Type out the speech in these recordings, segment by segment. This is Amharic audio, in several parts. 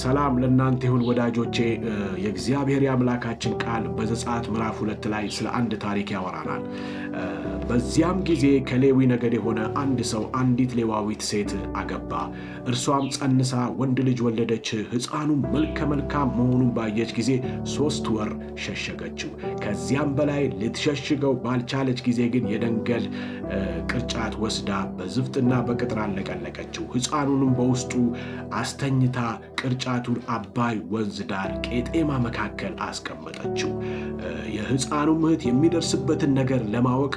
ሰላም ለእናንተ ይሁን ወዳጆቼ። የእግዚአብሔር የአምላካችን ቃል በዘጸአት ምዕራፍ 2 ላይ ስለ አንድ ታሪክ ያወራናል። በዚያም ጊዜ ከሌዊ ነገድ የሆነ አንድ ሰው አንዲት ሌዋዊት ሴት አገባ። እርሷም ጸንሳ ወንድ ልጅ ወለደች። ሕፃኑም መልከ መልካም መሆኑን ባየች ጊዜ 3 ወር ሸሸገችው። ከዚያም በላይ ልትሸሽገው ባልቻለች ጊዜ ግን የደንገል ቅርጫት ወስዳ በዝፍትና በቅጥራን ለቀለቀችው። ሕፃኑንም በውስጡ አስተኝታ ቅርጫቱን አባይ ወንዝ ዳር ቄጤማ መካከል አስቀመጠችው። የሕፃኑም እህት የሚደርስበትን ነገር ለማወቅ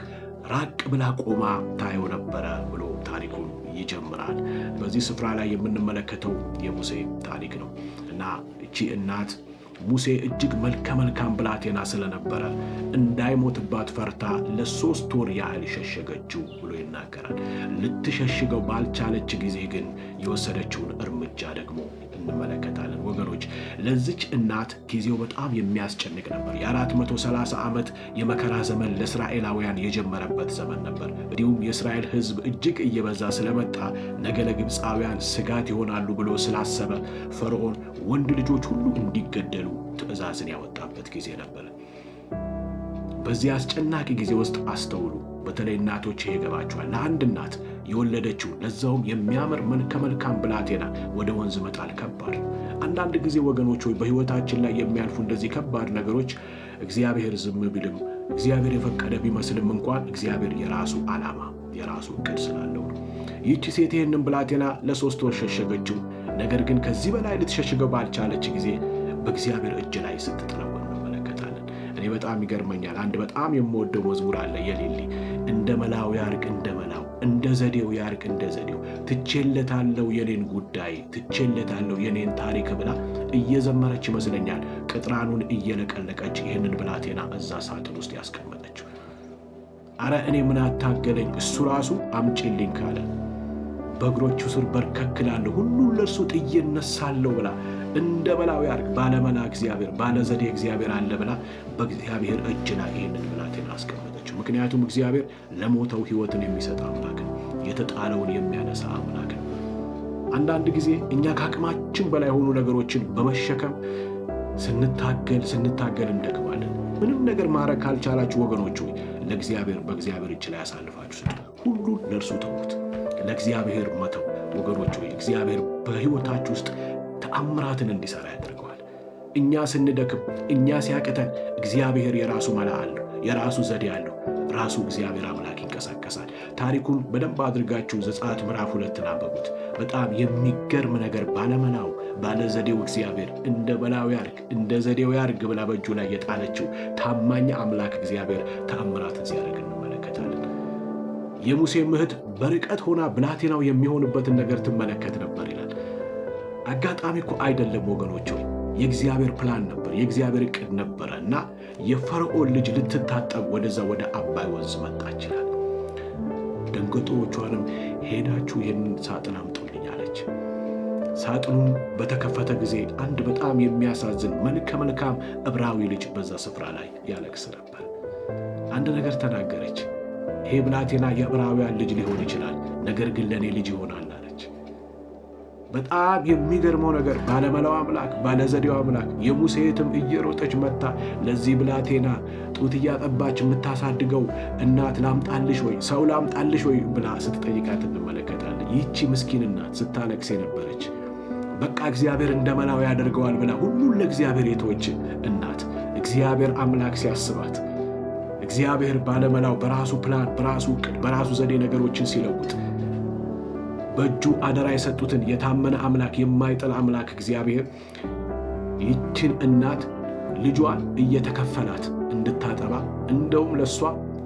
ራቅ ብላ ቆማ ታየው ነበረ ብሎ ታሪኩን ይጀምራል። በዚህ ስፍራ ላይ የምንመለከተው የሙሴ ታሪክ ነው እና እቺ እናት ሙሴ እጅግ መልከ መልካም ብላቴና ስለነበረ እንዳይሞትባት ፈርታ ለ3 ወር ያህል ሸሸገችው ብሎ ይናገራል። ልትሸሽገው ባልቻለች ጊዜ ግን የወሰደችውን እርምጃ ደግሞ እንመለከታለን። ወገኖች፣ ለዚች እናት ጊዜው በጣም የሚያስጨንቅ ነበር። የ430 ዓመት የመከራ ዘመን ለእስራኤላውያን የጀመረበት ዘመን ነበር። እንዲሁም የእስራኤል ሕዝብ እጅግ እየበዛ ስለመጣ ነገ ለግብፃውያን ስጋት ይሆናሉ ብሎ ስላሰበ ፈርዖን ወንድ ልጆች ሁሉ እንዲገደሉ ትእዛዝን ያወጣበት ጊዜ ነበር። በዚህ አስጨናቂ ጊዜ ውስጥ አስተውሉ። በተለይ እናቶች ይሄ ይገባቸዋል። ለአንድ እናት የወለደችው ለዛውም የሚያምር መልከ መልካም ብላቴና ወደ ወንዝ መጣል ከባድ ነው። አንዳንድ ጊዜ ወገኖች ሆይ፣ በሕይወታችን ላይ የሚያልፉ እንደዚህ ከባድ ነገሮች እግዚአብሔር ዝም ቢልም፣ እግዚአብሔር የፈቀደ ቢመስልም እንኳን እግዚአብሔር የራሱ ዓላማ የራሱ እቅድ ስላለው ነው። ይህቺ ሴት ይህንን ብላቴና ለ3 ወር ሸሸገችው። ነገር ግን ከዚህ በላይ ልትሸሽገው ባልቻለች ጊዜ በእግዚአብሔር እጅ ላይ ስትጥለው እንመለከታለን። እኔ በጣም ይገርመኛል። አንድ በጣም የምወደው መዝሙር አለ የሌሊ፣ እንደ መላው ያርቅ እንደ መላው፣ እንደ ዘዴው ያርቅ እንደ ዘዴው፣ ትቼለታለሁ የኔን ጉዳይ፣ ትቼለታለሁ የኔን ታሪክ ብላ እየዘመረች ይመስለኛል ቅጥራኑን እየለቀለቀች ይህንን ብላቴና እዛ ሳጥን ውስጥ ያስቀመጠችው። አረ እኔ ምን አታገለኝ፣ እሱ ራሱ አምጪልኝ ካለ በእግሮቹ ስር በርከክላለሁ፣ ሁሉን ለእርሱ ጥዬ እነሳለሁ ብላ፣ እንደ መላው ያርግ፣ ባለመላ እግዚአብሔር ባለዘዴ እግዚአብሔር አለ ብላ በእግዚአብሔር እጅ ላይ ይህንን ብላቴና አስቀመጠችው። ምክንያቱም እግዚአብሔር ለሞተው ሕይወትን የሚሰጥ አምላክ ነው። የተጣለውን የሚያነሳ አምላክ ነው። አንዳንድ ጊዜ እኛ ከአቅማችን በላይ የሆኑ ነገሮችን በመሸከም ስንታገል ስንታገል እንደክማለን። ምንም ነገር ማድረግ ካልቻላችሁ ወገኖች ሆይ፣ ለእግዚአብሔር በእግዚአብሔር እጅ ላይ አሳልፋችሁ ስጡ። ሁሉን ለእርሱ ተዉት። ለእግዚአብሔር መተው ወገኖች ሆይ፣ እግዚአብሔር በሕይወታችሁ ውስጥ ተአምራትን እንዲሰራ ያደርገዋል። እኛ ስንደክም፣ እኛ ሲያቅተን እግዚአብሔር የራሱ መላ አለው፣ የራሱ ዘዴ አለው። ራሱ እግዚአብሔር አምላክ ይንቀሳቀሳል። ታሪኩን በደንብ አድርጋችሁ ዘጸአት ምዕራፍ 2ን አንብቡት። በጣም የሚገርም ነገር፣ ባለመላው ባለዘዴው እግዚአብሔር እንደ መላው ያርግ እንደ ዘዴው ያርግ ብላ በእጁ ላይ የጣለችው ታማኝ አምላክ እግዚአብሔር ተአምራትን ሲያደርግ እንመለከታለን። የሙሴ እህት በርቀት ሆና ብላቴናው የሚሆንበትን ነገር ትመለከት ነበር ይላል። አጋጣሚ እኮ አይደለም ወገኖች ሆይ፣ የእግዚአብሔር ፕላን ነበር፣ የእግዚአብሔር እቅድ ነበረ እና የፈርዖን ልጅ ልትታጠብ ወደዛ ወደ አባይ ወንዝ መጣች ይላል። ደንገጡሮቿንም ሄዳችሁ ይህንን ሳጥን አምጡልኝ አለች። ሳጥኑም በተከፈተ ጊዜ አንድ በጣም የሚያሳዝን መልከ መልካም ዕብራዊ ልጅ በዛ ስፍራ ላይ ያለቅስ ነበር። አንድ ነገር ተናገረች። ይሄ ብላቴና የዕብራውያን ልጅ ሊሆን ይችላል፣ ነገር ግን ለእኔ ልጅ ይሆናል አለች። በጣም የሚገርመው ነገር ባለመላው አምላክ ባለዘዴው አምላክ፣ የሙሴ እህትም እየሮጠች መጥታ ለዚህ ብላቴና ጡት እያጠባች የምታሳድገው እናት ላምጣልሽ ወይ፣ ሰው ላምጣልሽ ወይ ብላ ስትጠይቃት እንመለከታለን። ይህቺ ምስኪን እናት ስታለቅስ የነበረች፣ በቃ እግዚአብሔር እንደ መላው ያደርገዋል ብላ ሁሉን ለእግዚአብሔር የተወች እናት፣ እግዚአብሔር አምላክ ሲያስባት፣ እግዚአብሔር ባለመላው በራሱ ፕላን፣ በራሱ እቅድ፣ በራሱ ዘዴ ነገሮችን ሲለውጥ፣ በእጁ አደራ የሰጡትን የታመነ አምላክ፣ የማይጥል አምላክ እግዚአብሔር ይህችን እናት ልጇን እየተከፈላት እንድታጠባ፣ እንደውም ለእሷ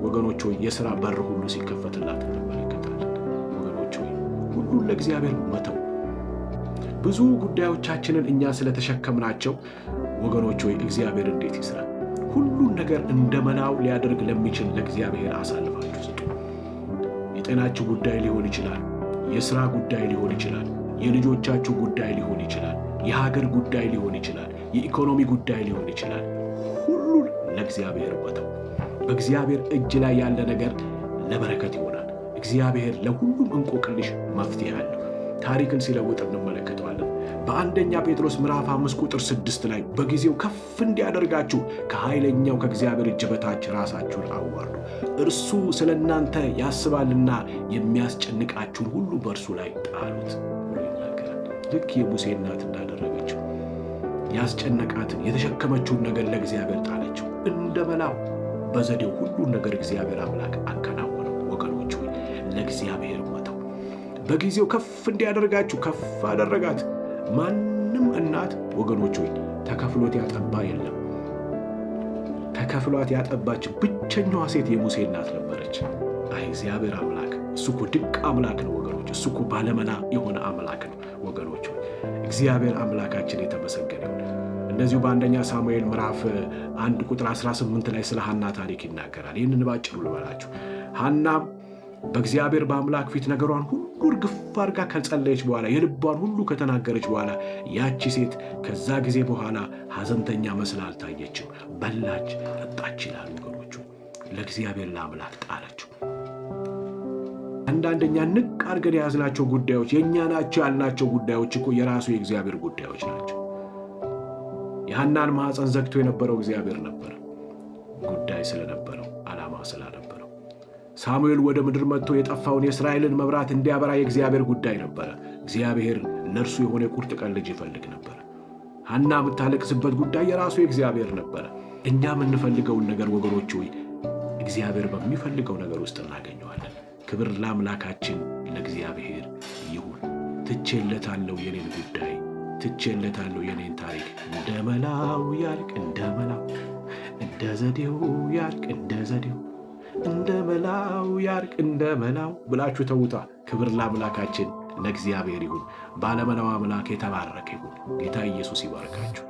ወገኖች ሆይ የሥራ በር ሁሉ ሲከፈትላት እንመለከታለን። ወገኖች ሆይ፣ ሁሉን ለእግዚአብሔር መተው፣ ብዙ ጉዳዮቻችንን እኛ ስለተሸከምናቸው ወገኖች ሆይ፣ እግዚአብሔር እንዴት ይስራ? ሁሉን ነገር እንደ መላው ሊያደርግ ለሚችል ለእግዚአብሔር አሳልፋችሁ ስጡ። የጤናችሁ ጉዳይ ሊሆን ይችላል። የሥራ ጉዳይ ሊሆን ይችላል። የልጆቻችሁ ጉዳይ ሊሆን ይችላል። የሀገር ጉዳይ ሊሆን ይችላል። የኢኮኖሚ ጉዳይ ሊሆን ይችላል። ሁሉን ለእግዚአብሔር መተው። በእግዚአብሔር እጅ ላይ ያለ ነገር ለበረከት ይሆናል። እግዚአብሔር ለሁሉም እንቆቅልሽ መፍትሄ አለው። ታሪክን ሲለውጥ እንመለከተዋለን። በአንደኛ ጴጥሮስ ምዕራፍ 5 ቁጥር 6 ላይ በጊዜው ከፍ እንዲያደርጋችሁ ከኃይለኛው ከእግዚአብሔር እጅ በታች ራሳችሁን አዋርዱ፣ እርሱ ስለ እናንተ ያስባልና የሚያስጨንቃችሁን ሁሉ በእርሱ ላይ ጣሉት ብሎ ይናገራል። ልክ የሙሴ እናት እንዳደረገችው ያስጨነቃትን የተሸከመችውን ነገር ለእግዚአብሔር ጣለችው። እንደ መላው በዘዴው ሁሉን ነገር እግዚአብሔር አምላክ አከናወነው። ወገኖች ሆይ ለእግዚአብሔር መተው። በጊዜው ከፍ እንዲያደርጋችሁ ከፍ አደረጋት። ማንም እናት ወገኖች ሆይ ተከፍሎት ያጠባ የለም። ተከፍሏት ያጠባች ብቸኛዋ ሴት የሙሴ እናት ነበረች። አይ እግዚአብሔር አምላክ እሱ እኮ ድንቅ አምላክ ነው ወገኖች። እሱ እኮ ባለመላ የሆነ አምላክ ነው ወገኖች። እግዚአብሔር አምላካችን የተመሰገነ ይሁን። እንደዚሁ በአንደኛ ሳሙኤል ምዕራፍ 1 ቁጥር 18 ላይ ስለ ሐና ታሪክ ይናገራል። ይህንን ባጭሩ ልበላችሁ። ሐና በእግዚአብሔር በአምላክ ፊት ነገሯን ሁሉ እርግፍ አድርጋ ከጸለየች በኋላ፣ የልቧን ሁሉ ከተናገረች በኋላ፣ ያቺ ሴት ከዛ ጊዜ በኋላ ሐዘንተኛ መስላ አልታየችም። በላች፣ ጠጣች ይላል ወገኖቹ። ለእግዚአብሔር ለአምላክ ጣለችው። አንዳንድ እኛ ንቅ አድርገን የያዝናቸው ጉዳዮች፣ የእኛ ናቸው ያልናቸው ጉዳዮች እኮ የራሱ የእግዚአብሔር ጉዳዮች ናቸው። የሐናን ማኅፀን ዘግቶ የነበረው እግዚአብሔር ነበር። ጉዳይ ስለነበረው፣ ዓላማ ስላነበረው። ሳሙኤል ወደ ምድር መጥቶ የጠፋውን የእስራኤልን መብራት እንዲያበራ የእግዚአብሔር ጉዳይ ነበረ። እግዚአብሔር ለእርሱ የሆነ የቁርጥ ቀን ልጅ ይፈልግ ነበር። ሐና የምታለቅስበት ጉዳይ የራሱ የእግዚአብሔር ነበረ። እኛ የምንፈልገውን ነገር ወገኖች ሆይ እግዚአብሔር በሚፈልገው ነገር ውስጥ እናገኘዋለን። ክብር ለአምላካችን ለእግዚአብሔር ይሁን። ትቼለታለሁ የኔን ጉዳይ፣ ትቼለታለሁ የኔን ታሪክ። እንደ መላው ያልቅ እንደ መላው፣ እንደ ዘዴው ያልቅ እንደ ዘዴው፣ እንደ መላው ያልቅ እንደ መላው ብላችሁ ተዉታ። ክብር ለአምላካችን ለእግዚአብሔር ይሁን። ባለመላው አምላክ የተባረከ ይሁን። ጌታ ኢየሱስ ይባርካችሁ።